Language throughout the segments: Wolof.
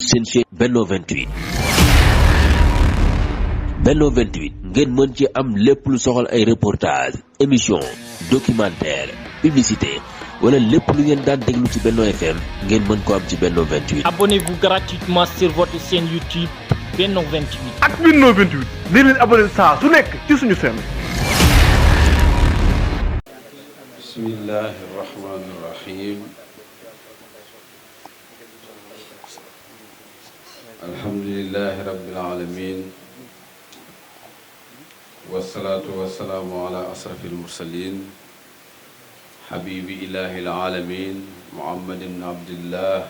seen chaîne Benno 28 Benno 28 ngeen mën ci am lépp lu soxal ay reportage émission documentaire publicité wala lépp lu ngeen daan déglu ci Benno FM ngeen mën ko am ci Benno 28. Abonnez-vous gratuitement sur votre chaîne YouTube Benno 28. ak Benno 28 di leen abonné saa su nekk ci suñu chaîne. bismillahi rahmani rahim. alhamdulillahi rabbil alamin. wasalaatu wasalaamu ala asrafil mursalin. habibi ilahi alamin muhammad ibn abdillah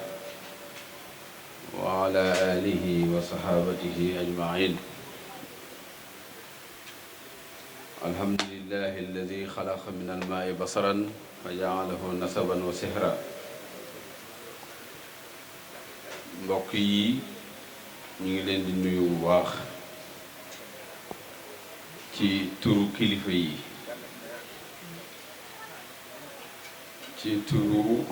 wa ala alihi wa sahabatihi ajmain. alhamdulillahi alladi xalaqa min almaai basaran fa jaalahu nasaban wa sihra. mbokk yi ñu ngi leen di nuyu bu baax ci turu kilifa yi, ci turu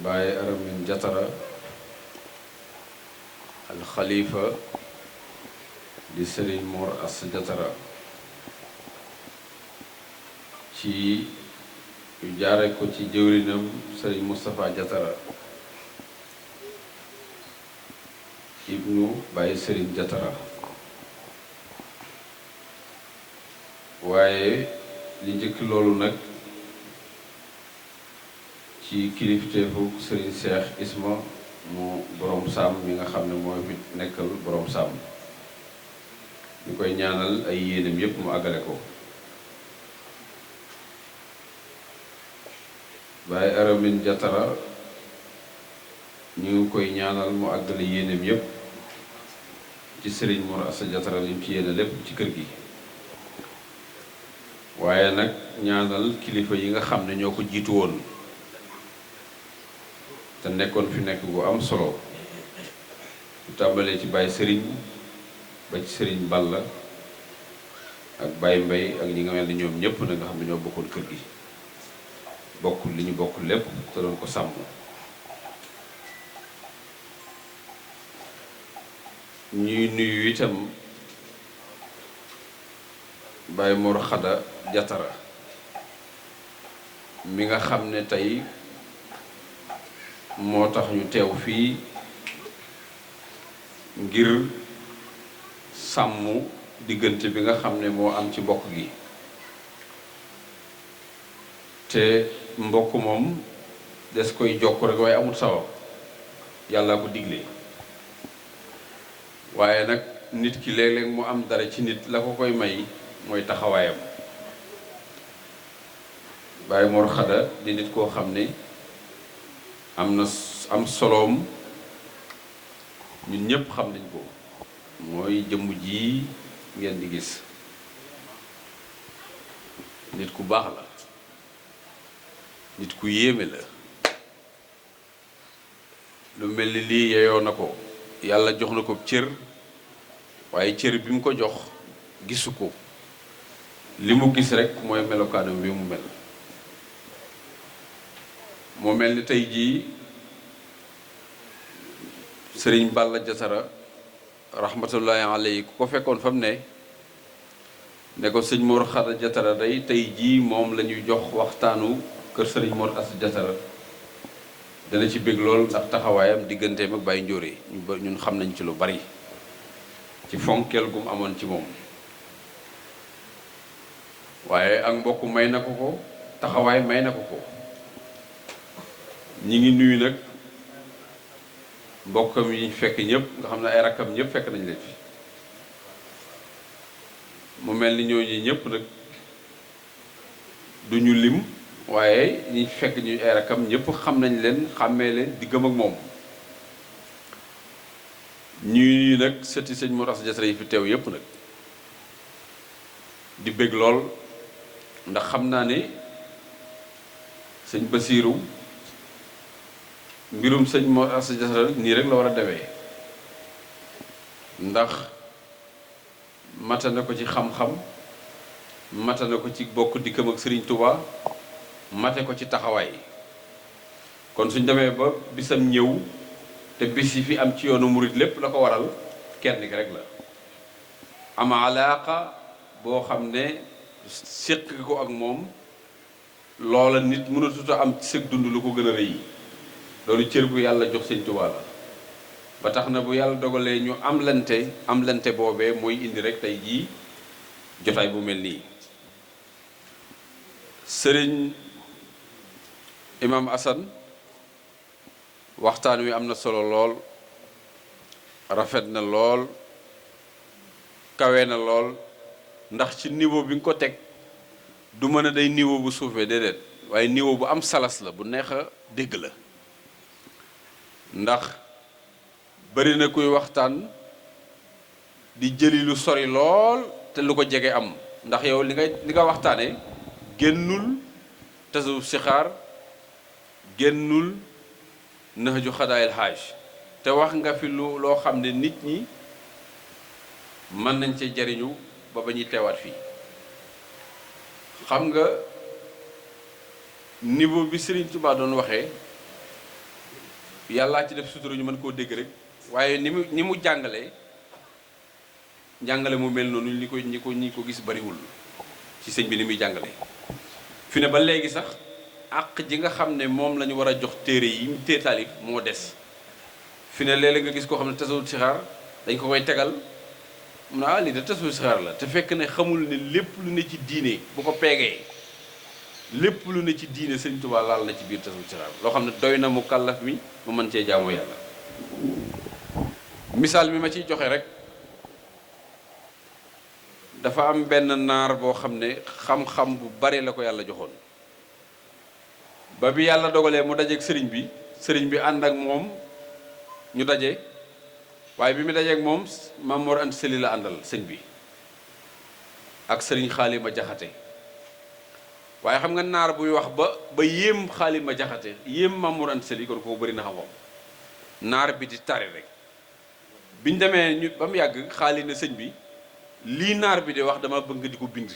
Baye Aramin Jatara alxalifa di Serigne Mor As Jatara, ci yu jaare ko ci jëwrinam Serigne Moustapha Jatara ibnu Baye Serigne Jatara. waaye li njëkk loolu nag ci kilifteefu Serigne Cheikh Isma mu borom sàmm mi nga xam ne mooy fi nekkal borom sàmm, ñu koy ñaanal ay yéenam yépp mu àggale ko. Baye Aramin Jatara ñu ngi koy ñaanal mu àggale yéenam yépp ci Serigne Mor Assa Jatara lim ci yéene lépp ci kër gi. waaye nag ñaanal kilifa yi nga xam ne ñoo ko jiitu woon te nekkoon fi nekk gu am solo, bu tàmbalee ci Baye Serigne ba ci Serigne Balla ak Baye Mbay ak ñi nga mel ni ñoom ñëpp na nga xam ne ñoo bokkoon kër gi, bokk li ñu bokk lépp te doon ko sàmm. ñuy nuyu itam Baye Mor Xada Jatara mi nga xam ne tey moo tax ñu teew fii ngir sàmm diggante bi nga xam ne moo am ci mbokk gi. te mbokk moom des koy jokk rek waaye amul sabab, yàlla ko digle. waaye nag nit ki léeg-léeg mu am dara ci nit, la ko koy may mooy taxawaayam. Baye Mor Xada di nit koo xam ne am soloom ñun ñëpp xam nañ ko, mooy jëmm ji ngeen di gis. nit ku baax la, nit ku yéeme la. lu mel ni lii yeyoo na ko, yàlla jox na ko cër, waaye cër bi mu ko jox gisu ko. li mu gis rek mooy melokaanam bi mu mel. moo mel ni tey jii Serigne Balla Jatara rahmatullahi alayhi ku ko fekkoon fa mu ne ko sëñ Mor Xada Jatara day tey jii moom la ñuy jox waxtaanu kër Serigne Mor As Jatara, dana ci bég lool ndax taxawaayam digganteem ak Baye Njóore ñun xam nañ ci lu bari ci fonkeel gum amoon ci moom. waaye ak mbokk may na ko ko, taxawaay may na ko ko. ñi ngi nuyu nag mbokkam yi fekk ñëpp nga xam ne ay rakkam ñëpp fekk nañ leen fi. mu mel ni ñooñu ñëpp nag du ñu lim, waaye ñi fekk ñu ay rakkam ñëpp xam nañ leen, xàmmee leen diggam ak moom. ñuy nag sëti sëñ Mor Assa Jatara yi fi teew yëpp nag di bég lool, ndax xam naa ne sëñ Basiiru mbirum sëñ Mor Assa Jatara nii rek la war a demee, ndax mata na ko ci xam-xam, mata na ko ci bokk dikkam ak Serigne Touba, mate ko ci taxawaay. kon suñ demee ba bisam ñëw te bis yi fi am ci yoonu murit lépp la ko waral kenn ki rek la am alaaqa boo xam ne séq ko ak moom loola nit mënatut a am ci sëg dund lu ko gën a rëy loolu cër bu yàlla jox Sëñ Tuubaa la ba tax na bu yàlla dogalee ñu am lante boobee mooy indi rek tey jii jotaay bu mel nii sëriñ imam Assane waxtaan wi am na solo lool rafet na lool kawe na lool ndax ci niveau bi nga ko teg du mën a day niveau bu suufee déedéet waaye niveau bu am salas la bu neex a dégg la ndax bari na kuy waxtaan di jëli lu sori lool te lu ko jege am ndax yow li nga waxtaane génnul tasawuf sixaar génnul nahju xadaayil xaaj te wax nga fi loo xam ne nit ñi mën nañ cee jariñu ba ba ñuy teewaat fii xam nga niveau bi Serigne Touba doon waxee yàllaa ci def sutura ñu mën koo dégg rek waaye ni mu jàngale mu mel noonu ñi ko gis bariwul ci sëñ bi ni muy jàngale fi ne ba léegi sax àq ji nga xam ne moom la ñu war a jox téere yi mu taalif moo des fi ne léeg-léeg nga gis koo xam ne tasawul sixaar dañ ko koy tegal mun naa lii de tasawul sixaar la te fekk ne xamul ne lépp lu ne ci diine bu ko peegee lépp lu ne ci diine Sëriñ Tuubaa laal na ci biir tasawul sixaar loo xam ne doy na mu kàllaf mi mu mën cee jaamu yàlla misaal mi ma ciy joxe rek dafa am benn naar boo xam ne xam-xam bu bari la ko yàlla joxoon ba bi yàlla dogalee mu dajeeg sëriñ bi ànd ak moom ñu daje waaye bi mu dajeeg moom Maam Mor Anta Sali la àndal sëñ bi ak sëriñ Xaalima Jaxate waaye xam nga naar buy wax ba yéem Xaalima Jaxate yéem Maam Mor Anta Sali kon koo bëri na xam-xam naar bi di tari rek biñ demee ñu ba mu yàgg xaali na sëñ bi lii naar bi di wax dama bëgg di ko bind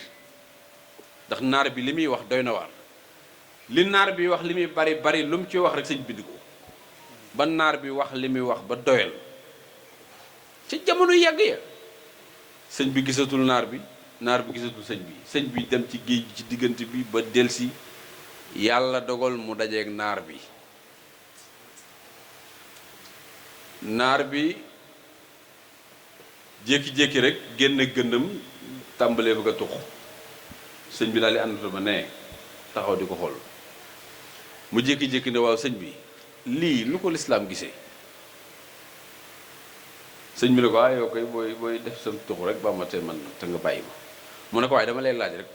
ndax naar bi li muy wax doy na waar li naar bi wax li muy bari lu mu ci wax rek sëñ bind ko ba naar bi wax li muy wax ba doyal ci jamono yàgg ya sëñ bi gisatul naar bi gisatul sëñ bi dem ci géej gi ci diggante bi ba delsi yàlla dogal mu dajeeg naar bi jékki-jékki rek génn gëndam tàmbalee bëgg a tux sëñ bi daal di àndatu ba nee taxaw di ko xool mu jékki-jékki ne waaw sëñ bi lii lu ko lislaam gisee sëñ bi ne ko yow koy booy def sa tux rek ba ma te man te nga bàyyi ma mu ne ko waaye dama lay laaj rek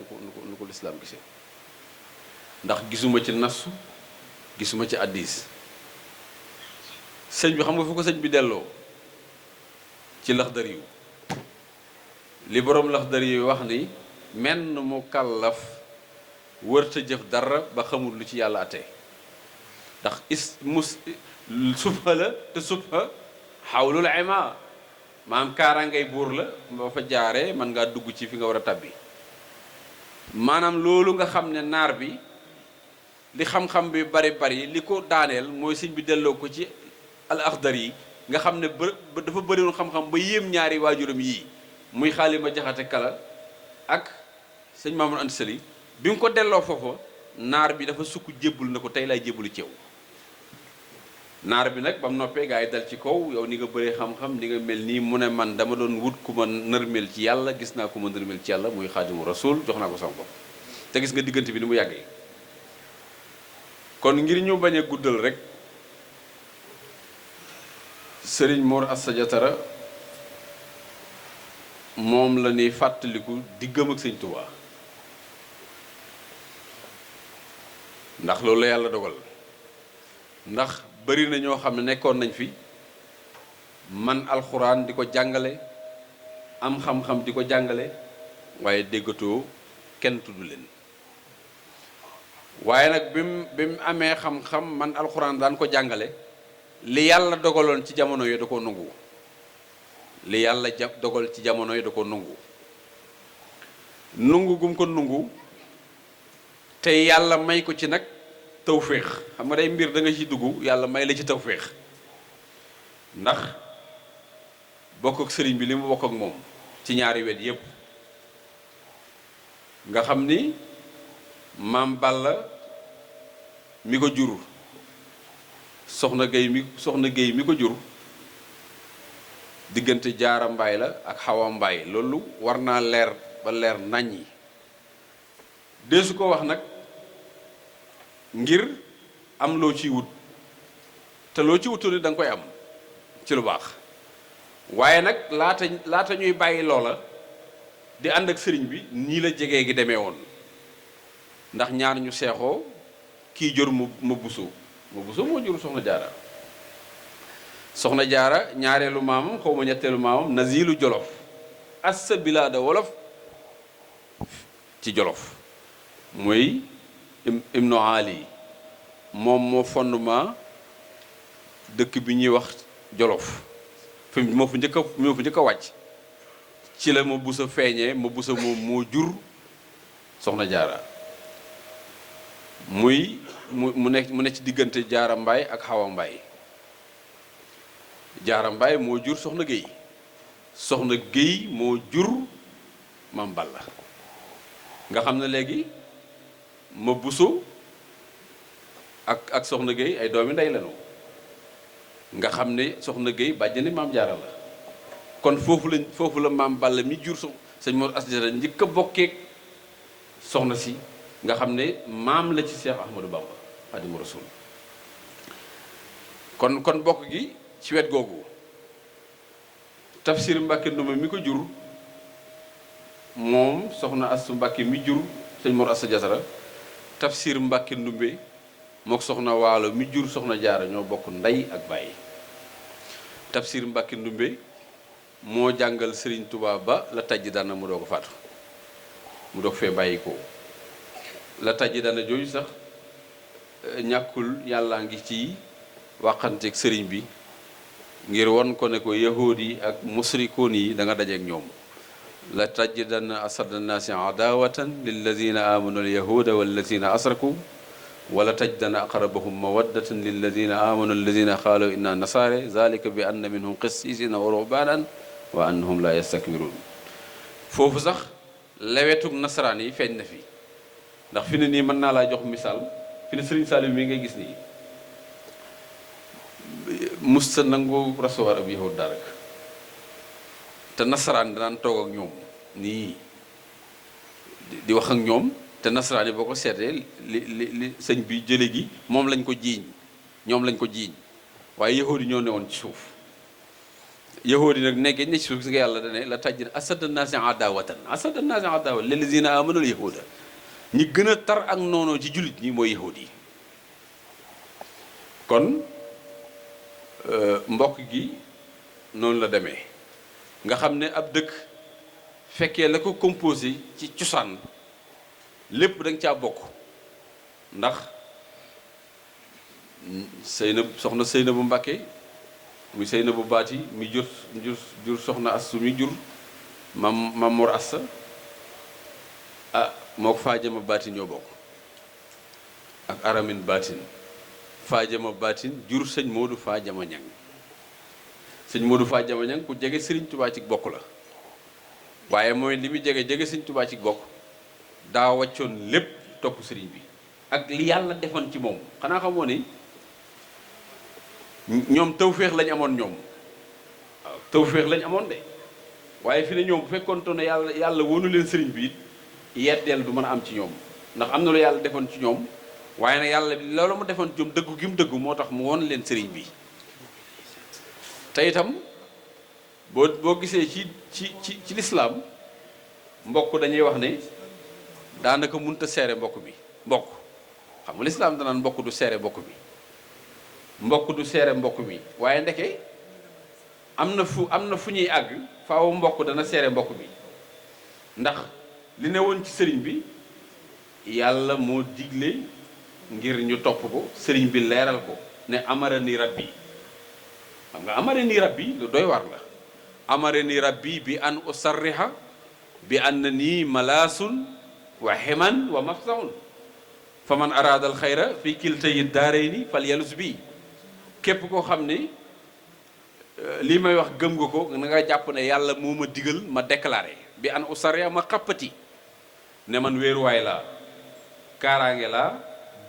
nu ko lislaam gisee ndax gisuma ci nasu gisuma ci addis sëñ bi xam nga fu ko sëñ bi delloo ci Laxdari yu li boroom Laxdari yu wax ni menn mu kàllaf wërta jëf dara ba xamul lu ci yàlla ate ndax subha la te subha xawlul ima maanaam kaaraangay buur la ba fa jaaree mën ngaa dugg ci fi nga war a tabbi maanaam loolu nga xam ne naar bi li xam-xam bi bari li ko daaneel mooy sëñ bi delloo ko ci al Axdari yi nga xam ne dafa bëriwoon xam-xam ba yéem ñaari waajuram yii muy Xaalima Jaxate Kala ak sëñ Mamour Anta Sali bi mu ko delloo foofa naar bi dafa sukk jébbul na ko tey laay jébbalu ci yow naar bi nag ba mu noppee gaa yi dal ci kaw yow ni nga bëree xam-xam ni nga mel nii mu ne man dama doon wut ku ma nërmel ci yàlla gis naa ku ma nërmel ci yàlla muy Xaadimu Rasuul jox naa ko sama bopp te gis nga diggante bi ni mu yàggee kon ngir ñu bañ a guddal rek sëriñ Mor Assa Diatara moom la ñuy fàttaliku diggam ak sëñ Tuubaa ndax loolu la yàlla dogal ndax bari na ñoo xam ne nekkoon nañ fi man alxuraan di ko jàngale am xam-xam di ko jàngale waaye déggatoo kenn tudd leen waaye nag bi mu amee xam-xam man alxuraan daan ko jàngale li yàlla dogaloon ci jamono yi da ko nangu li yàlla dogal ci jamono yi da ko nangu gum ko nangu te yàlla may ko ci nag tawféex xam nga day mbir da nga ci dugg yàlla may la ci tawféex ndax bokk ak sëriñ bi li mu bokk ak moom ci ñaari wet yépp nga xam ni maam Balla mi ko jur soxna Géy mi ko jur diggante Jaara Mbaay la ak Xawa Mbaay loolu war naa leer ba leer nañ yi deesu ko wax nag ngir am loo ciy wut te loo ci wutu ni da nga koy am ci lu baax waaye nag laata ñuy bàyyi loola di ànd ak sëriñ bi nii la jege gi demee woon ndax ñaar ñu seexoo kii jur ma buso moo jur soxna jaara ñaareelu maamam xaw ma ñetteelu maamam nazilu jolof assa bilaada wolof ci jolof mooy ibnu ali moom moo fondement dëkk bi ñuy wax jolof fi moo fu njëkk a wàcc ci la ma busa feeñee ma busa moom moo jur soxna jaara mu nekk ci diggante jaara mbaay ak xawa mbaay jaara mbaay moo jur soxna géy moo jur mam Balla nga xam ne léegi ma buso ak soxna géy ay doomi ndey lañu nga xam ne soxna géy bàjjani maam jaara la kon foofu la maam Balla mi jur sëñ Mor Asta Diarra njëkk a bokkeek soxna si nga xam ne maam la ci Cheikh Ahmadou Bamba Xaadimu Rasuul kon bokk gi ci wet googu Tafsir Mbàkke Ndumbe mi ko jur moom soxna Astu Mbàkke mi jur sëñ Mor Asta Diarra Tafsir Mbàkke Ndumbe mook soxna Waalo mi jur soxna Jaara ñoo bokk ndey ak bàyyi Tafsir Mbàkke Ndumbe moo jàngal Sëriñ Tuubaa ba la tajj dana mu doog a faatu mu doog fee bàyyi ko la tajj dana jooju sax ñàkkul yàllaa ngi ci waxanteeg sëriñ bi ngir won ko ne ko yahuud yi ak musrikoon yi da nga dajeek ñoom la tajj dana asada nnaasi adawatan lilladina amanu alyahuda walladina asraku wala taj dana aqrabahum mawaddatan lilladina amanu alladina qaalu inna nasaare zalika bi anna minhum qissisina wa ruhbanan wa annahum la yastakbirun foofu sax lewetug nasaraan yi feeñ na fi ndax fi ne nii mën naa laa jox misaal fi ne Sëriñ Saliou mi ngay gis nii musta nangu recevoir ab yahud dara te nasaraan danaan toog ak ñoom nii di wax ak ñoom te nasaraan yi boo ko seetee li sëñ bi jële gi moom lañ ko jiiñ ñoom lañ ko jiiñ waaye yahud yi ñoo newoon ci suuf yahud yi nag nekkee ne ci suuf si nga yàlla dane la tajjin asada naasi adawatan lillazina amanu al yahuda ñi gën a tar ak noonu ci jullit ñi mooy yahud yi kon mbokk gi noonu la demee nga xam ne ab dëkk fekkee la ko composé ci cosaan lépp da nga caa bokk ndax soxna Seynabu Mbàkke muy Seynabu Baati mi jur soxna Astu mi jur mam Mor Asta moo ko Faajama Baatin ñoo bokk ak Aramin Baatin Faajama Baatin jur sëñ Moodu Faajama Ñang sëñ Moodu Faajama Ñang ku jege Sëriñ Tubaa ci bokk la waaye mooy li muy jege Sëriñ Tubaa ci bokk daa wàccoon lépp topp sëriñ bi ak li yàlla defoon ci moom xanaa xamoo ni ñoom tawféex lañ amoon ñoom waaw tawféex lañ amoon de waaye fi ne ñoom bu fekkoonte ne yàlla wonu leen sëriñ bi it yeddeel du mën a am ci ñoom ndax am na lu yàlla defoon ci ñoom waaye nag yàlla loolu mu defoon ci ñoom dëggu gi mu dëggu moo tax mu won leen sëriñ bi te itam boo gisee ci lislaam mbokk dañuy wax ne daanaka mënut a seere mbokk xam nga lislaam danaan mbokk du seere mbokk mi waaye ndeke am na fu ñuy àgg faaw mbokk dana seere mbokk mi ndax li ne woon ci sëriñ bi yàlla moo digle ngir ñu topp ko sëriñ bi leeral ko ne amara ni rabbi xam nga amara ni rabbi lu doy war la amara ni rabbi bi an usarriha bi anna nii malaasun wa ximan wa mafsaun fa man araadal xayra fi kiltayi daarayni fal yalus bi képp koo xam ni lii may wax gëm nga ko na nga jàpp ne yàlla moo ma digal ma déclaré bi an usaria ma xappati ne man wéeruwaay laa kaaraange laa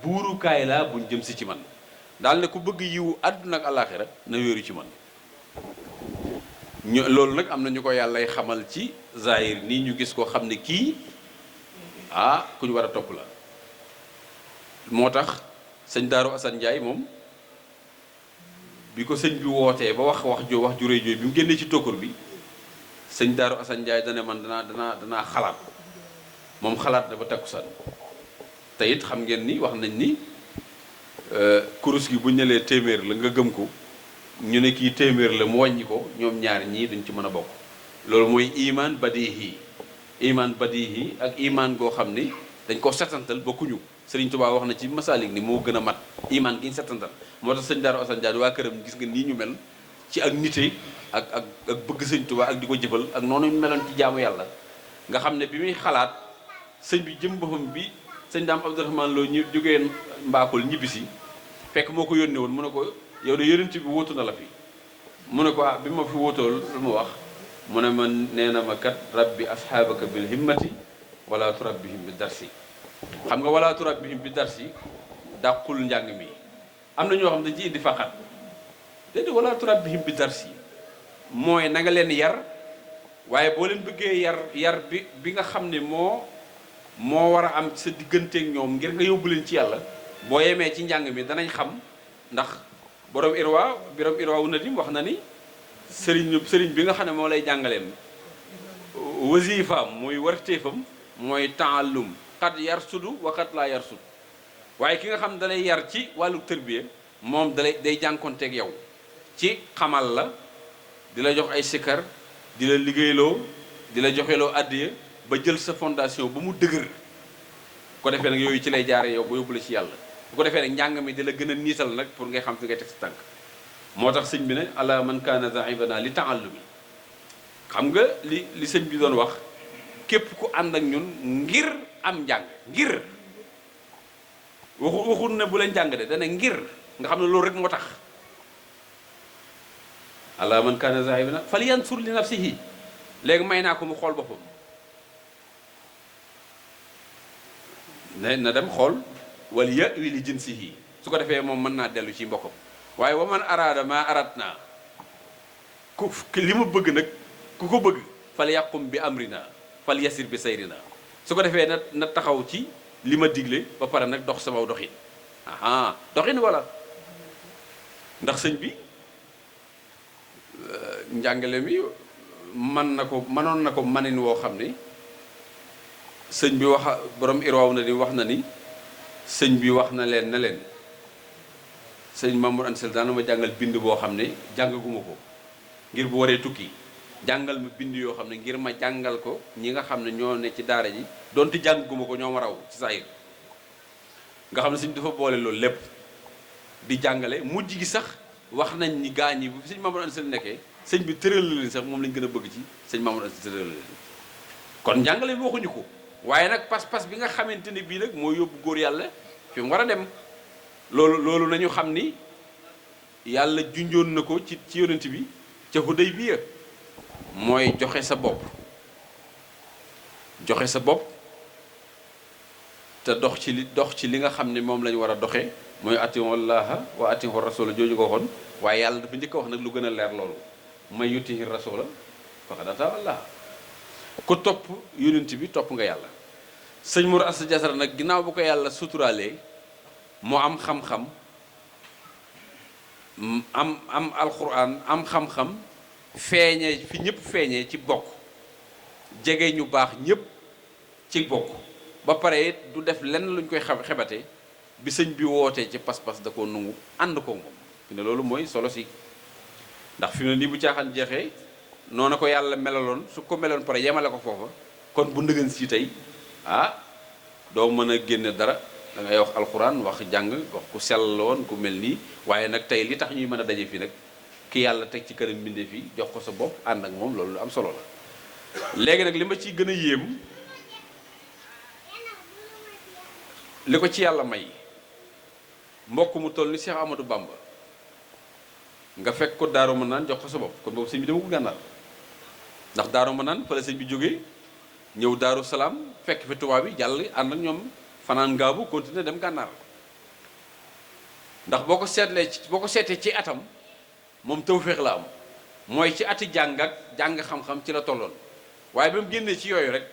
buurukaay laa buñ jëm si ci man daal ne ku bëgg yiwu àdduna ak àllaaxira na wéeru ci man loolu nag am na ñu ko yàllay xamal ci zahir nii ñu gis ko xam ne kii ku ñu war a topp la moo tax sëñ Daaru Asan Njaay moom bi ko sëñ bi wootee ba wax ju rëy jooy bi mu génnee ci tokkur bi sëñ Daaru Asan Njaay dane man danaa xalaat moom xalaat na ba takkusaan te it xam ngeen ni wax nañ ni kurus gi bu ñu nelee téeméer la nga gëm ko ñu ne kii téeméer la mu wàññi ko ñoom ñaar ñii duñ ci mën a bokk loolu mooy iman badihi ak iman goo xam ni dañ ko setantal bokkuñu Sëriñ Tuubaa wax na ci Masaalik ni moo gën a mat iman gi ñu setantal moo tax sëñ Daaru Asan Njaay waa këram gis nga nii ñu mel ci ak nite ak bëgg sëñ Tuubaa ak di ko jëfal ak noonu meloon ci jaamu yàlla nga xam ne bi muy xalaat sëñ bi jëm boppam bi sëñ Daam Abdourahmane Lo ñu jógee Mbaakol ñibbisi fekk moo ko yónnee woon mu ne ko yow de yonent bi wóotu na la fi mu ne ko bi ma fi wóotool lu mu wax mu ne ma nee na ma kat rabbi asxaabaka bil himmati wala turabbihim bi darsi xam nga wala turabbihim bi darsi dàqul njàng mi am na ñoo xam dañ ci indi faqat déedéet wala turabbihim bi darsi mooy na nga leen yar waaye boo leen bëggee yar bi nga xam ne moo war a am sa digganteeg ñoom ngir nga yóbbu leen ci yàlla boo yemee ci njàng mi danañ xam ndax borom irwa wu nadim wax na ni sëriñ bi nga xam ne moo lay jàngaleen wasifaam muy warteefam mooy taallum xat yar sudu waxat laa yar sud waaye ki nga xam ne dalay yar ci wàllu tërbiya moom day jànkonteeg yow ci xamal la di la jox ay sikkar di la liggéeyloo di la joxeloo àddiya ba jël sa fondation ba mu dëgër ko defee nag yooyu ci lay jaare yow ba yóbbu la ci yàlla bu ko defee nag njàng mi di la gën a niital nag pour ngay xam fi ngay teg sa tànk moo tax sëñ bi ne ala man kaana zaibana li taallumi xam nga li sëñ bi doon wax képp ku ànd ak ñun ngir am njàng ngir waxul ne bu leen jàng de dana ngir nga xam ne loolu rek moo tax ala man kaana zaibana fal yansur li nafsihi léegi may naa ko mu xool boppam na dem xool wala yawi li jinsihi su ko defee moom mën naa dellu ci mbokkam waaye wa man araada maa arat naa ku li ma bëgg nag ku ko bëgg fal yàqum bi amrina fal yasir bi sayrina su ko defee na taxaw ci li ma digle ba pare nag dox sama doxin doxin wala ndax sëñ bi njàngale mi mënoon na ko manin woo xam ne sëñ bi wax borom irwaaw na ni wax na ni sëñ bi wax na leen sëñ Mamour Ansel daana ma jàngal bind boo xam ne jàngaguma ko ngir bu waree tukki jàngal ma bind yoo xam ne ngir ma jàngal ko ñi nga xam ne ñoo ne ci daara ji donte jàngaguma ko ñoo ma raw ci saayir nga xam ne sëñ dafa boole loolu lépp di jàngale mujj gi sax wax nañ ni gaañ yi bu sëñ Mamour Ansel nekkee sëñ bi tëral leen sax moom lañ gën a bëgg ci sëñ Mamour Ansel tëral leen kon jàngale bi waxuñu ko waaye nag pas-pas bi nga xamante ne bii nag moo yóbbu góor yàlla fi mu war a dem loolu nañu xam ni yàlla junjoon na ko ci yonent bi ca Hudaybiya mooy joxe sa bopp te dox ci li nga xam ne moom lañu war a doxe mooy atiiwu llaaha wa atiiwu rasuula jooju ko waxoon waaye yàlla dafa njëkk a wax nag lu gën a leer loolu may yutiihi rasuula faqad ataa llaah ku topp yonent bi topp nga yàlla sëñ Mor Assa Diasara nag ginnaaw bu ko yàlla suturaalee mu am xam-xam am alxuraan am xam-xam feeñee fi ñëpp feeñee ci bokk jege ñu baax ñëpp ci bokk ba pare it du def lenn luñ koy xebate bi sëñ bi wootee ci pas-pas da koo nungu ànd ko moom fi ne loolu mooy solo si ndax fi mu ne nii bu caaxaan jeexee noonu ko yàlla melaloon su ko meloon pare yemale ko foofa kon bu ndëgën si tey doo mën a génne dara da ngay wax alxuraan wax jàng wax ku sell woon ku mel nii waaye nag tey li tax ñuy mën a daje fii nag ki yàlla teg ci këram mbindee fii jox ko sa bopp ànd ak moom loolu lu am solo la léegi nag li ma ciy gën a yéem li ko ci yàlla may mbokk mu toll ni Cheikh Amadou Bamba nga fekk ko Daaru Manaan jox ko sa bopp kon boobu sëñ bi dama ko gànnaar ndax Daaru Manaan fa la sëñ bi jógee ñëw Daaru Salaam fekk fi tubaab yi jàll ànd ak ñoom fanaan ngaabu continuer dem gànnaar ndax boo ko seetee ci atam moom tawféex la am mooy ci ati jàng ak jàng xam-xam ci la tolloon waaye ba mu génnee ci yooyu rek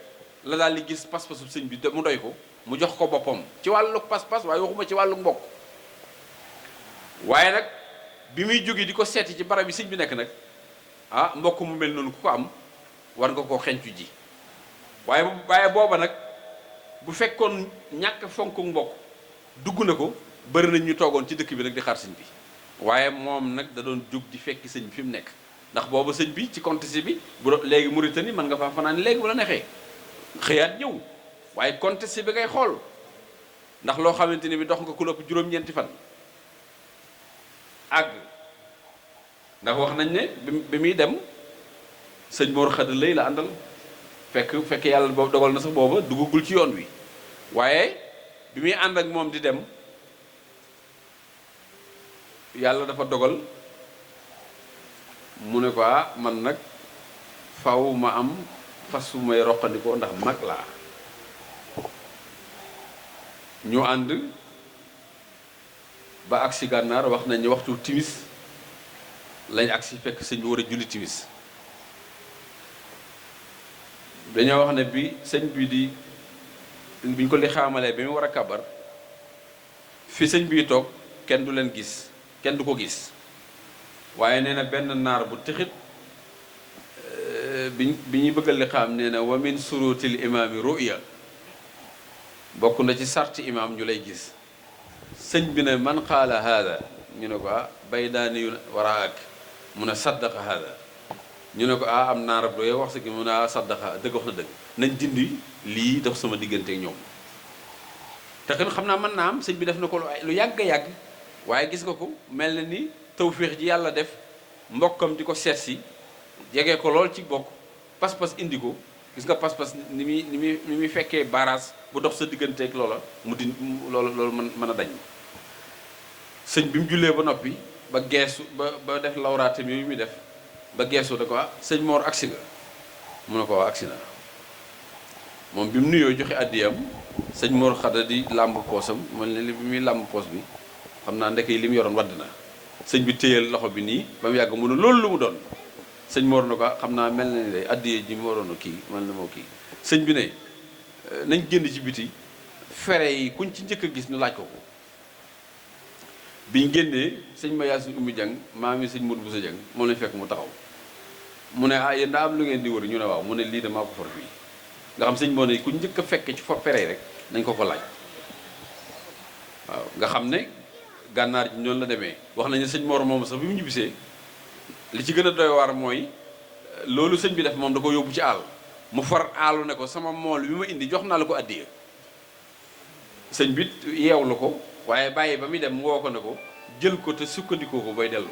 la daal di gis pas-pasu sëñ bi mu doy ko mu jox ko boppam ci wàllu pas-pas waaye waxuma ci wàllu mbokk waaye nag bi muy jóge di ko seeti ci barab yi sëñ bi nekk nag ah mbokk mu mel noonu ku ko am war nga koo xencu ji waaye booba nag bu fekkoon ñàkk fonk mbokk dugg na ko bëri nañ ñu toogoon ci dëkk bi nag di xaar sëñ bi waaye moom nag da doon jóg di fekki sëñ bi fi mu nekk ndax booba sëñ bi ci contexte bi bu léegi Mauritanie mën nga faa fanaan léegi bu la neexee xëyaat ñëw waaye contexte bi ngay xool ndax loo xamante ni bi dox nga ku ëpp juróom-ñeenti fan àgg ndax wax nañ ne bi muy dem sëñ Mor Xada lay la àndal fekk yàlla boobu dogal na sax booba duggagul ci yoon wi waaye bi muy ànd ak moom di dem yàlla dafa dogal mu ne ko man nag faw ma am fas fu may roqandikoo ndax mag laa ñu ànd ba agsi gànnaar wax nañ ne waxtu timis lañ agsi fekk sëñ bi war a julli timis dañoo wax ne bi sëñ bi biñ ko li xaamalee bi mu war a kabar fi sëñ bi toog kenn du leen gis kenn du ko gis waaye nee na benn naar bu tixit bi ñuy bëggal li xam nee na wa min surutil imaami ruya bokk na ci sarti imaam ñu lay gis sëñ bi ne man qaala haada ñu ne ko baydaaniyun waraak mu ne saddaqa haada ñu ne ko am naar bu doy wax si ki mu ne saddaqa dëgg wax na dëgg nañ dindi lii dox sama diggante ak ñoom te xam naa mën naa am sëñ bi def na ko lu yàgg yàgg waaye gis nga ko mel na ni tawféex ji yàlla def mbokkam di ko seet si jege ko lool ci bokk pas-pas indi ko gis nga pas-pas ni muy fekkee baaraas bu dox sa digganteeg loola mu di loolu mën a dañ sëñ bi mu jullee ba noppi ba geesu ba def lawraatam yooyu muy def ba geesu da ko sëñ Mor agsi nga mu ne ko agsi na moom bi mu nuyoo joxe àddiyam sëñ Mor Xada di làmb poosam mel ne li bi muy làmb poos bi xam naa ndeke yi li mu yoroon wadd na sëñ bi téyal loxo bi nii ba mu yàgg mu ne loolu lu mu doon sëñ Mor na ko xam naa mel na ni day addiyee ji mu waroon kii mel na moo kii sëñ bi ne nañ génn ci biti fere yi kuñ ci njëkk a gis ñu laaj ko biñ génnee sëñ ma yaasin ummi jang maam yi sëñ Modou Boussa jang moom lañ fekk mu taxaw mu ne yéen daa am lu ngeen di wër ñu ne waaw mu ne lii de maa ko for fii nga xam sëñ moo ne ku njëkk a fekk ci fere yi rek nañ ko laaj waaw nga xam ne gànnaar ji noonu la demee wax nañu sëñ Mor moom sax bi mu ñibbisee li ci gën a doy waar mooy loolu sëñ bi def moom da ko yóbbu ci àll mu far aalu ne ko sama mool bi ma indi jox naa la ko addiya sëñ bi yeew la ko waaye bàyyi ba muy dem mu woo ko ne ko jël ko te sukkandikoo ko bay dellu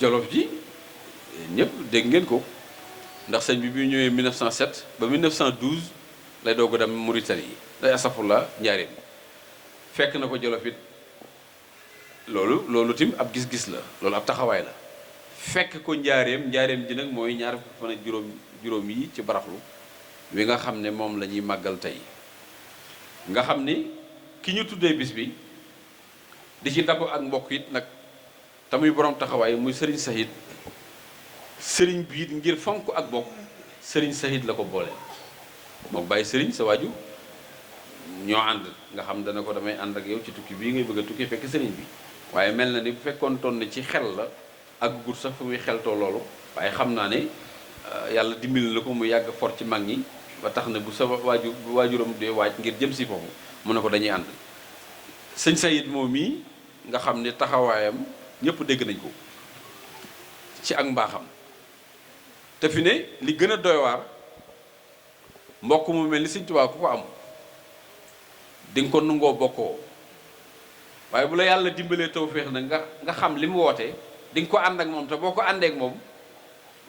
jolof ji ñëpp dégg ngeen ko ndax sëñ bi bi ñëwee 1907 ba 1912 lay doog a dem Mauritanie yi day asafurla njaareem fekk na ko jolof it loolu tim ab gis-gis la loolu ab taxawaay la fekk ko njaareem ji nag mooy ñaar fan ak juróom yi ci baraxlu wi nga xam ne moom la ñuy màggal tey nga xam ni ki ñu tuddee bis bi di ci dabu ak mbokk it nag tamuy borom taxawaay muy sëriñ Sahid sëriñ bi it ngir fonk ak bokk sëriñ Sahid la ko boole moom bàyyi sëriñ sa waaju ñoo ànd nga xam dana ko damay ànd ak yow ci tukki bii ngay bëgg a tukki fekk sëriñ bi waaye mel na ni bu fekkoon toon ne ci xel la ak gut sax fu muy xeltoo loolu waaye xam naa ne yàlla dimbali na ko mu yàgg for ci mag ñi ba tax na bu sa waajuram dee waaj ngir jëm si foofu mu ne ko dañuy ànd sëñ Sayid moom mii nga xam ne taxawaayam ñëpp dégg nañ ko ci ak mbaaxam te fi ne li gën a doy waar mbokk mu mel ni sëñ Tuubaa ku ko am di nga ko nungoo bokkoo waaye bu la yàlla dimbalee tawféex na nga xam li mu woote di nga ko ànd ak moom te boo ko àndeek moom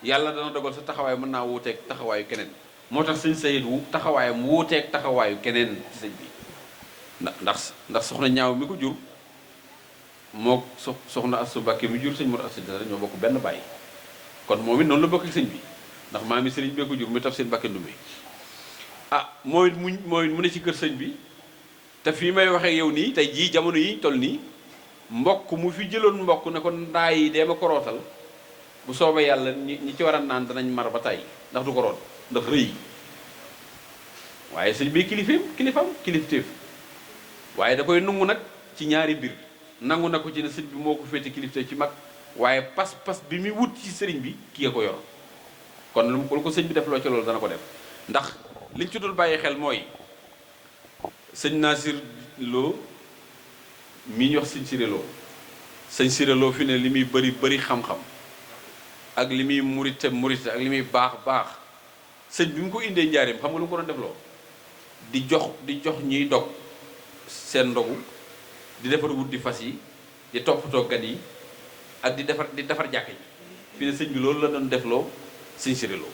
yàlla dana dogal sa taxawaay mën naa wuuteeg taxawaayu keneen moo tax sëñ Sayid wu taxawaayam wuuteeg taxawaayu keneen ci sëñ bi ndax soxna ñaaw mi ko jur moo soxna Astu Mbàkke mi jur sëñ Mor Asta Jaara ñoo bokk benn bàyyi kon moom it noonu la bokk ak sëñ bi ndax maam yi sëriñ bee ko jur muy taf seen Mbàkke Ndumbe mooy mu ne ci kër sëñ bi te fii may waxee yow nii tey jii jamono yi toll nii mbokk mu fi jëloon mbokk ne ko ndaa yi dee ma ko rootal bu soobee yàlla ñi ci war a naan danañ mar ba tey ndax du ko root ndax rëy waaye sëñ bi kilifteef waaye da koy nangu nag ci ñaari mbir nangu na ko ci ne sëñ bi moo ko féete kilifteef ci mag waaye pas-pas bi muy wut ci sëriñ bi kii a ko yor kon lu ko sëñ bi def loo ci loolu dana ko def ndax liñ ci dul bàyyi xel mooy sëñ Nasir Lo mii ñu wax sëñ Siré Lo fi ne li muy bëri xam-xam ak li muy murite ak li muy baax sëñ bi mu ko indee njaareem xam nga lu mu ko doon defloo di jox ñuy dog seen ndogu di defar wut di fas yi di toppatoo gan yi ak di defar jàkk ji fi ne sëñ bi loolu la doon defloo sëñ Siré Lo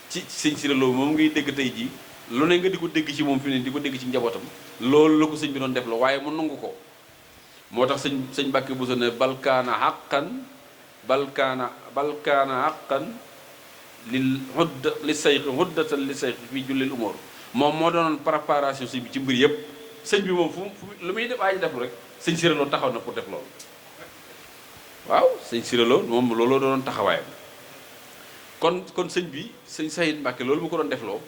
ci sëñ Siré Lo moom ngay dégg tey jii lu ne nga di ko dégg ci moom fi ne di ko dégg ci njabootam loolu la ko sëñ bi doon defloo waaye mu nangu ko moo tax sëñ Mbàkke Buso ne balkaana xaqan li sayxi xuddatan li sayxi fii jullil umóor moom moo doonoon préparation sëñ bi ci mbir yëpp sëñ bi moom fu lu muy def aji def rek sëñ Siré Lo taxaw na pour def loolu waaw sëñ Siré Lo moom looloo doonoon taxawaayam kon sëñ bi sëñ Sayid Mbàkke loolu mu ko doon defloo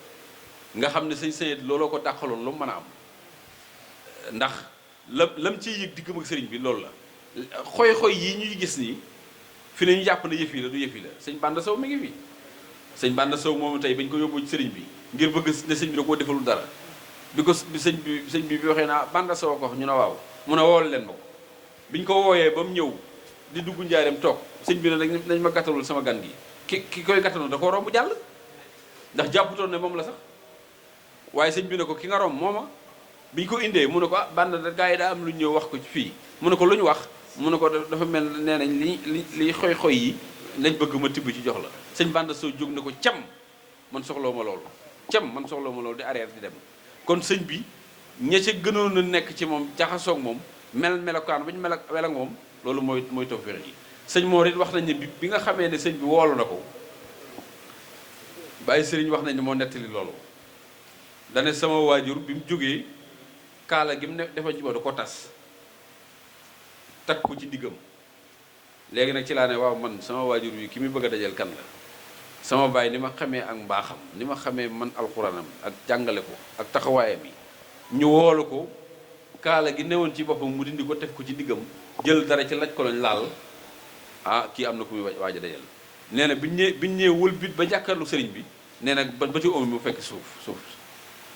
nga xam ne sëñ Sayid looloo ko dàqaloon lu mu mën a am ndax lam ciy yëg diggam ak sëriñ bi loolu la xoy yi ñuy gis nii fi ne ñu jàpp ne yëf yi la du yëf yi la sëñ Banda Sow mi ngi fi sëñ Banda Sow moomu tey bañ ko yóbbu ci sëriñ bi ngir bëgg ne sëñ bi da koo defalul dara bi sëñ bi waxee naa Banda Sow ko ñu ne waaw mu ne wool leen ma ko biñ ko wooyee ba mu ñëw di dugg njaareem toog sëñ bi ne nañ ma gàttalul sama gan gi ki koy gàttalul da koo romb jàll ndax jàpputoon ne moom la sax waaye sëñ bi ne ko ki nga romb mooma biñ ko indee mu ne ko Banda gaa yi daa am lu ñu ñëw wax ko ci fii mu ne ko lu ñu wax mu ne ko dafa mel nee nañ li xoy yi lañ bëgg ma tibb ci jox la sëñ Banda Sow jóg ne ko cam man soxloo ma loolu di arrière di dem kon sëñ bi ña ca gënoon a nekk ci moom jaxasoog moom melokaan ba ñu mel ak moom loolu mooy tawfeex yi sëñ Mor it wax nañ ne bi nga xamee ne sëñ bi woolu na ko bàyyi sëriñ wax nañ ne moo nettali loolu dane sama waajur bi mu jógee kaala gi mu ne defa ci ba da ko tas takk ko ci diggam léegi nag ci laa ne waaw man sama waajur wi ki muy bëgg a dajal kan la sama baay ni ma xamee ak mbaaxam ni ma xamee man alxuraanam ak jàngale ko ak taxawaayam yi ñu woolu ko kaala gi newoon ci boppam mu dindi ko teg ko ci diggam jël dara ci laj ko lañ laal kii am na ku muy waaj a dajal nee na biñ ñëwee wëlbit ba jàkkaarlu sëriñ bi nee na ba ci oom mu fekk suuf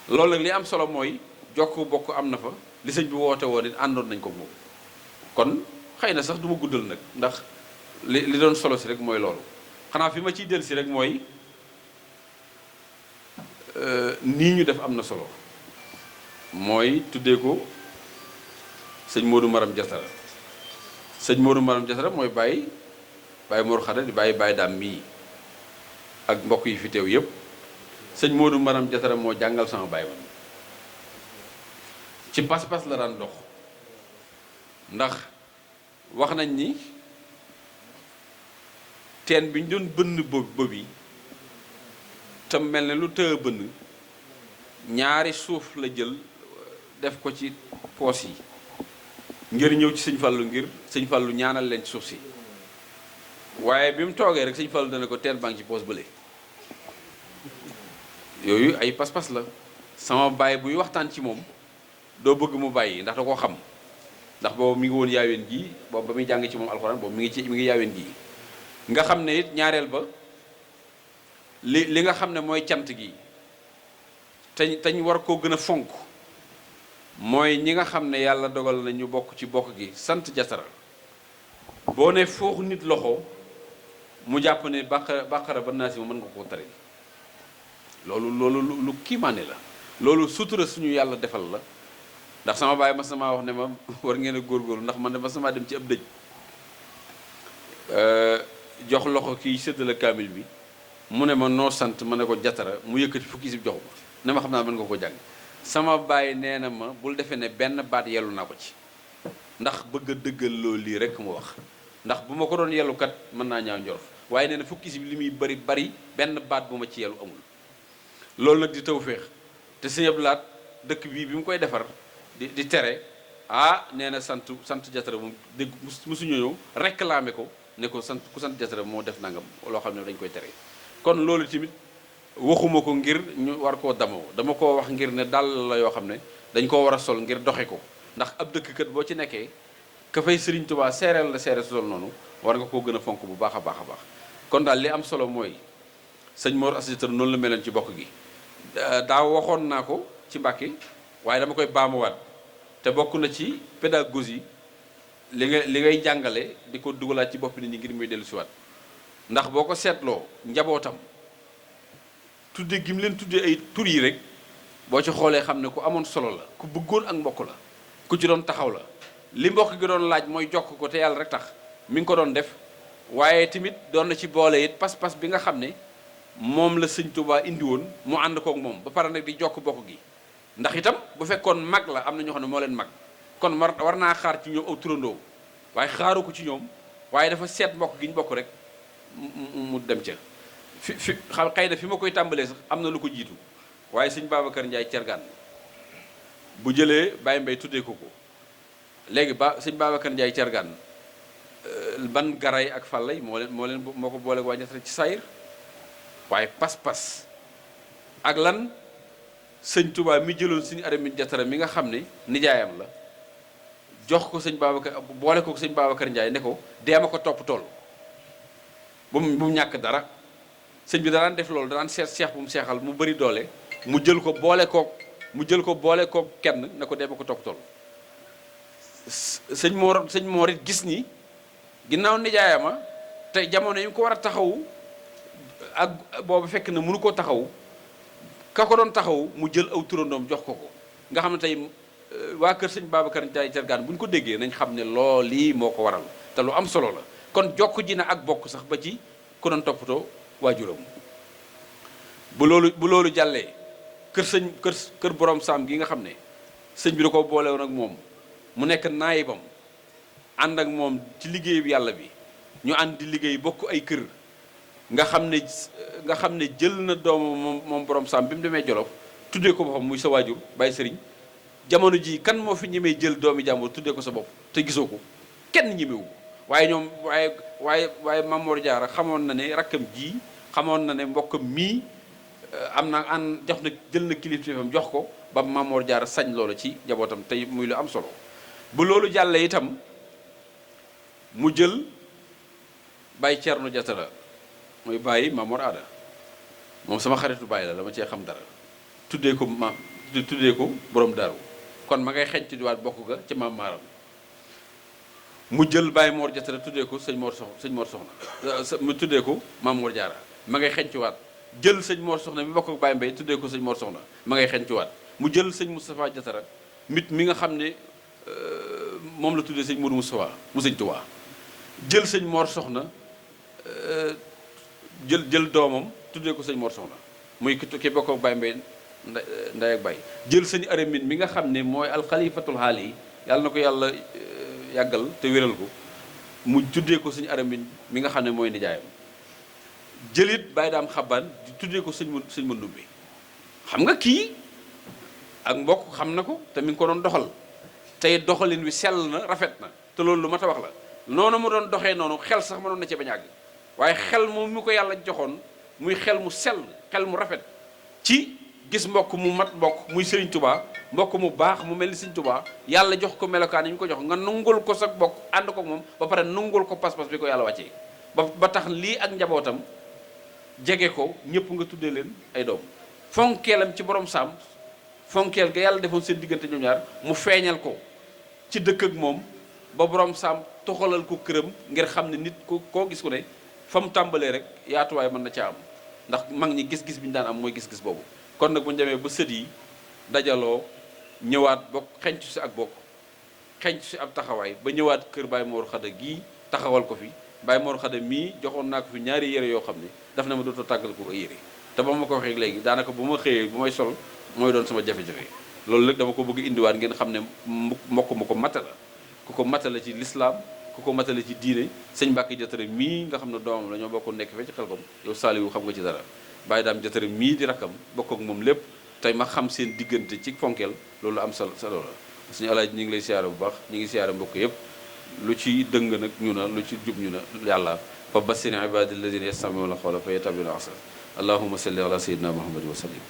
loolu nag li am solo mooy jokk bokk am na fa li sëñ bi woote woon it àndoon nañ ko moom kon xëy na sax du ma guddal nag ndax li doon solo si rek mooy loolu xanaa fi ma ciy del si rek mooy nii ñu def am na solo mooy tuddee ko sëñ Modou Maram Diatara sëñ Modou Maram Diatara mooy bàyyi Mor Xada di bàyyi daam mii ak mbokk yi fi teew yépp sëñ Modou Maram Diatara moo jàngal sama baay man ci pas-pas la daan dox ndax wax nañ ni teen bi ñu doon bënn bob yi te mel ne lu tëë bënn ñaari suuf la jël def ko ci poos yi ngir ñëw ci sëñ Fallu ngir sëñ Fallu ñaanal leen ci suuf si waaye bi mu toogee rek sëñ Fallu dana ko teen baa ngi ci poos bële yooyu ay pas-pas la sama baay buy waxtaan ci moom doo bëgg mu bàyyi ndax da koo xam ndax boobu mi ngi woon yaaween gii boobu ba muy jàng ci moom alxuraan boobu mi ngi yaaween gii nga xam ne it ñaareel ba li nga xam ne mooy cant gi teñ war koo gën a fonk mooy ñi nga xam ne yàlla dogal na ñu bokk ci bokk gi sant Diatara boo ne fooxu nit loxo mu jàpp ne bàqara ba naa si mën nga koo tari loolu lu kiimaane la loolu sutura suñu yàlla defal la ndax sama baay mas na maa wax ne ma war ngeen a góorgóorlu ndax man de mas na maa dem ci ab dëj jox loxo kiy séddale kaamil bi mu ne ma noo sant ma ne ko Jatara mu yëkkati fukki isib jox ma ne ma xam naa mën nga ko jàng sama baay nee na ma bul defee ne benn baat yellu naa ko ci ndax bëgg a dëggal loolu lii rek mu wax ndax bu ma ko doon yellu kat mën naa ñaaw njorf waaye nee na fukki isib li muy bari benn baat bu ma ci yellu amul loolu nag di tawféex te Sëñ Abdou Lahad dëkk bii bi mu koy defar di tere nee na sant Jatara moom dégg musuñu ñëw réclamé ko ne ko ku sant Jatara moo def nangam loo xam ne dañ koy tere kon loolu tamit waxuma ko ngir ñu war koo damoo dama koo wax ngir ne dàll la yoo xam ne dañ koo war a sol ngir doxe ko ndax ab dëkk kat boo ci nekkee ka fay Sëriñ Tuubaa seereel la seere sol noonu war nga koo gën a fonk bu baax a baax a baax kon daal li am solo mooy sëñ Mor Asta Jatara noonu la meloon ci bokk gi daaw waxoon naa ko ci Mbàkke waaye dama koy baamuwaat te bokk na ci pédagogie li ngay jàngale di ko dugalaat ci bopp nit ñi ngir muy dellu siwaat ndax boo ko seetloo njabootam tudde gi mu leen tuddee ay tur yi rek boo ci xoolee xam ne ku amoon solo la ku bëggoon ak mbokk la ku ci doon taxaw la li mbokk gi doon laaj mooy jokk ko te yàlla rek tax mi ngi ko doon def waaye tamit doon na ci boole it pas-pas bi nga xam ne moom la Sëñ Tuubaa indi woon mu ànd kook moom ba pare nag di jokk bokk gi ndax itam bu fekkoon mag la am na ñoo xam ne moo leen mag kon war naa xaar ci ñoom aw turandoo waaye xaaru ko ci ñoom waaye dafa seet mbokk gi ñu bokk rek mu dem ca xam xëy na fi ma koy tàmbalee sax am na lu ko jiitu waaye sëñ Babacar Ndiaye Thiergane bu jëlee Baye Mbaye tuddee ko léegi sëñ Babacar Ndiaye Thiergane ban garay ak fàllay moo ko boole waa Jatara ci sayir waaye pas-pas ak lan sëñ Touba mi jëloon suñu Aramin Jatara mi nga xam ne nijaayam la jox ko sëñ Babacar boole ko sëñ Babacar Ndiaye ne ko deema ko topp tool bu mu ñàkk dara sëñ bi daan def loolu daan seex bu mu seexal mu bëri doole mu jël ko boole kook kenn ne ko deema ko topp tool sëñ Moor it gis ni ginnaaw nijaayama te jamono yi ko war a taxawu ak boobu fekk na mënu koo taxawu ka ko doon taxawu mu jël aw turandoom jox ko nga xam ne tey waa kër sëñ Babacar Ndiaye Thiergane bu ñu ko déggee nañ xam ne loolu lii moo ko waral te lu am solo la kon jokk ji na ak bokk sax ba ci ku doon toppatoo waajuram bu loolu jàllee kër borom saam gi nga xam ne sëñ bi da ko boolewoon ak moom mu nekk naayibam ànd ak moom ci liggéey bi yàlla bi ñu ànd di liggéey bokk ay kër nga xam ne jël na doomam moom borom saam bi mu demee Jolof tuddee ko boppam muy sa waajur Baye Sëriñ jamono ji kan moo fi ñemee jël doomi jàmbur tuddee ko sa bopp te gisoo ko kenn ñemewu ko waaye Mamor Diarra xamoon na ne rakkam ji xamoon na ne mbokkam mii jël na kilifteefam jox ko ba Mamor Diarra sañ loolu ci njabootam tey muy lu am solo bu loolu jàllee itam mu jël Baye Thierno Jatara mooy bàyyi Mamor Ada moom sama xaritu bàyyi la dama cee xam dara tuddee ko borom daaru kon ma ngay xeñtu diwaat bokk ga ci maam maaram mu jël Baye Mor Jatara tuddee ko sëñ Mor Soxna mu tuddee ko Maam Mor Jaara ma ngay xeñtuwaat jël sëñ Mor Soxna mi bokk ak Baye Mbaye tuddee ko sëñ Mor Soxna ma ngay xeñtuwaat mu jël sëñ Moustapha Jatara mi nga xam ne moom la tuddee sëñ Modou Moustapha mu sëñ Tuubaa jël sëñ Mor Soxna jël doomam tuddee ko sëñ Mor Soxna muy ki bokk ak Baye Mbaye nday ak Baye jël sëñ Aramin mi nga xam ne mooy alxalifatul haali yàlla na ko yàlla yàggal te wéral ko mu tuddee ko sëñ Aramin mi nga xam ne mooy nijaayam jëlit Baye Daam Xabbaan di tuddee ko sëñ Mandumbe xam nga kii ak mbokk xam na ko te mi ngi ko doon doxal tey doxalin wi sell na rafet na te loolu lu mat a wax la noonu mu doon doxee noonu xel sax mënoon na ci bañ a àgg waaye xel moom mi ko yàlla joxoon muy xel mu sell xel mu rafet ci gis mbokk mu mat mbokk muy Serigne Touba mbokk mu baax mu mel ni Serigne Touba yàlla jox ko melokaan yi ñu ko jox nga nungul ko sa bokk ànd ko moom ba pare nungul ko pas-pas bi ko yàlla wàccee ba tax lii ak njabootam jege ko ñëpp nga tuddee leen ay doom fonkeelam ci borom saam fonkeel ga yàlla defoon seen diggante ñoom ñaar mu feeñal ko ci dëkk ak moom ba borom saam toxalal ko këram ngir xam ne nit koo gis ko ne fa mu tàmbalee rek yaatuwaay mën na ca am ndax mag ñi gis-gis bi ñu daan am mooy gis-gis boobu kon nag bu ñu demee ba sët yi dajaloo ñëwaat bokk xencu si ak bokk xencu si ab taxawaay ba ñëwaat kër Baye Mor Xada gii taxawal ko fi Baye Mor Xada mii joxoon naa ko fi ñaari yére yoo xam ne daf na ma dootoo tàggal ko ay yére te ba ma ko waxee léegi daanaka bu ma xëyee bu may sol mooy doon sama jafe-jafe loolu nag dama ko bëgg indiwaat ngeen xam ne mbokk ma ko matala ku ko matala ci lislaam ku ko matala ci diine sëñ Mbàkke Jatara mii nga xam ne doomam la ñoo bokk nekk fee ci Xelkom yow Saliou xam nga ci dara Baye Daam Jatara mii di rakkam bokk ak moom lépp tey ma xam seen diggante ci fonkeel loolu am solo la suñu alaaji ñu ngi lay siyaare bu baax ñu ngi siyaare mbokk yëpp lu ci dëng nag ñu na lu ci jub ñu na yàlla fa bassir ibadi alladina yastamiuna alqawla fa yattabiuna ahsana allahumma salli ala sayyidina muhammad wa sallim